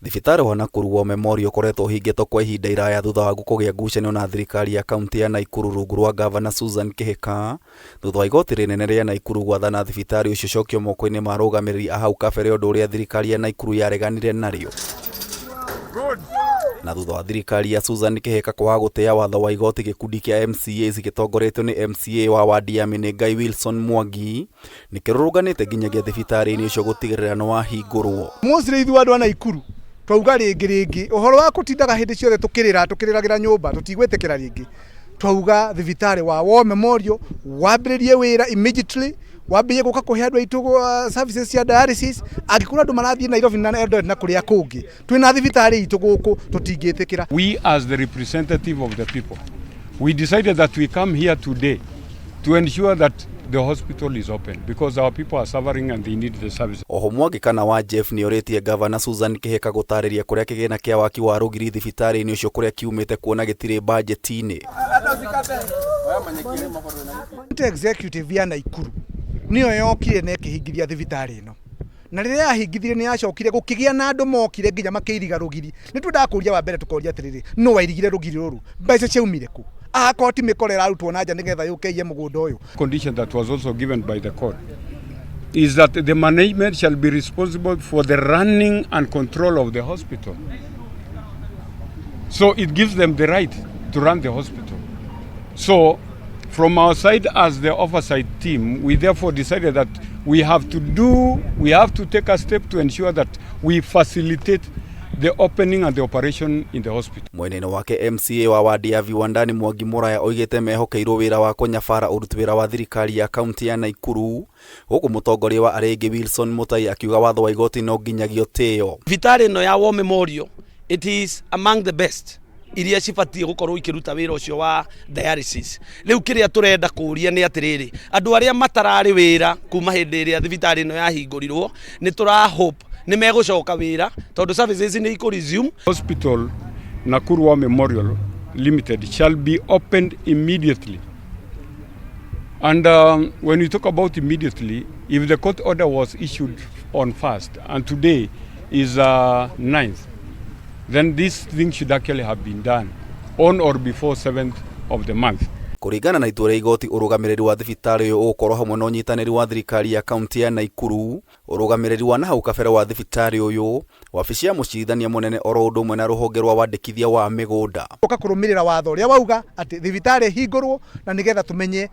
Thibitarĩ wa Nakuru War Memorial ũkoretwo ũhingĩtwo kwa ihinda iraya thutha wa kũgĩa ngucanio na thirikari ya kaunti ya Nakuru rungu rwa ngavana Susan Kihika, thutha wa igoti rĩnene rĩa Nakuru gwathana thibitarĩ ũcio ũcokio moko-inĩ ma arũgamĩrĩri a hau kabere, ũndũ ũrĩa thirikari ya Nakuru yareganire narĩo. Na thutha wa thirikari ya Susan Kihika kwaga gũtĩa watho wa igoti, gĩkundi kĩa MCAs gĩtongoretio nĩ MCA wa wadi ya Menengai Wilson Mwangi nĩkĩrũrũnganĩte nginyagia thibitarĩ-inĩ ũcio gũtigĩrĩra nĩ wahingũrwo. Mostly ithuĩ andũ a Naikuru twauga rĩngĩ rĩngĩ ũhoro wa kũtindaga hĩndĩ ciothe tũkĩrĩra tũkĩrĩragĩra nyũmba, tũtigwĩtĩkĩra rĩngĩ. Twauga thibitarĩ wa War Memorial wambĩrĩrie wĩra immediately, wambĩrĩrie gũka kũhe andũ aitũ services cia dialysis. Angĩkorwo andũ marathiĩ Nairobi na Eldoret na kũrĩa kũngĩ, twĩna thibitarĩ itũ gũkũ, tũtingĩtĩkĩra. We, as the representative of the people, we decided that we come here today to ensure that the hospital is open because our people are suffering and they need the service. Oho Mwangi kana wa Jeff nĩorĩtie ngavana Susan Kihika gũtarĩria kũrĩa kĩgĩna kĩa waki wa rũgiri thibitarĩ-inĩ ũcio kũrĩa kiumĩte, kuona gĩtirĩ bajeti-inĩ. County executive ya Naikuru nĩyo yokire na ĩkĩhingithia thibitarĩ ĩno, na rĩrĩa yahingithirie nĩ yacokire gũkĩgĩa na andũ mokire nginya makĩiriga rũgiri. Nĩ twendaga kũria wa mbere, tũkoria atĩrĩrĩ, no wairigire rũgiri rũrũ, mbeca ciaumire kũ? Akorwo ti mĩkora ĩrarutwo na nja nĩgetha yũke iye mũgũnda ũyũ. Condition that was also given by the court is that the management shall be responsible for the running and control of the hospital. So it gives them the right to run the hospital. So from our side as the oversight team, we therefore decided that we have to take a step to ensure that we facilitate the opening and the operation in the hospital. Mwena-inĩ wake, MCA wa wadi ya Viwandani Mwangi Muraya oigĩte mehokeirwo wĩra wa kũnyabara ũruti wĩra wa thirikari ya kaunti ya Nakuru, gũkũ mũtongoria wa arĩa aingĩ Wilson Mutai akiuga watho wa igoti no nginyagia ũtĩo. Thibitarĩ ĩno ya War Memorial, it is among the best iria cibatiĩ gũkorwo ikĩruta wĩra ũcio wa dialysis. Rĩu kĩrĩa tũrenda kũũria nĩ atĩrĩrĩ, andũ arĩa matararĩ wĩra kuma hĩndĩ ĩrĩa thibitarĩ ĩno yahingũrirwo, nĩ tũra hope nĩ megũcoka wĩra tondũ services nĩ ikũ resume. Hospital Nakuru War Memorial Limited shall be opened immediately. And when we talk about immediately, if the court order was issued on first and today is 9th, then this thing should actually have been done on or before 7th of the month. Kũringana na itua rĩa igoti, ũrũgamĩrĩri wa thibitarĩ ũyũ ũgũkorwo hamwe na ũnyitanĩri wa thirikari ya kaunti ya Nakuru, ũrũgamĩrĩri wa nahau kabere wa thibitarĩ ũyũ, wabici ya mũcirithania mũnene, oro ũndũ ũmwe na rũhonge rwa wandĩkithia wa mĩgũnda. Ũka kũrũmĩrĩra watho ũrĩa wauga atĩ thibitarĩ ĩhingũrwo, na nĩgetha tũmenye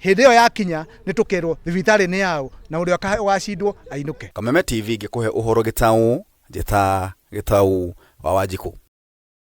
hĩndĩ ĩyo yakinya nĩ tũkerwo thibitarĩ nĩ yaũ na ũrĩa ũgacindwo ainũke. Kameme TV ngĩkũhe ũhoro gĩtaũ njĩta gĩtaũ wa Wanjikũ.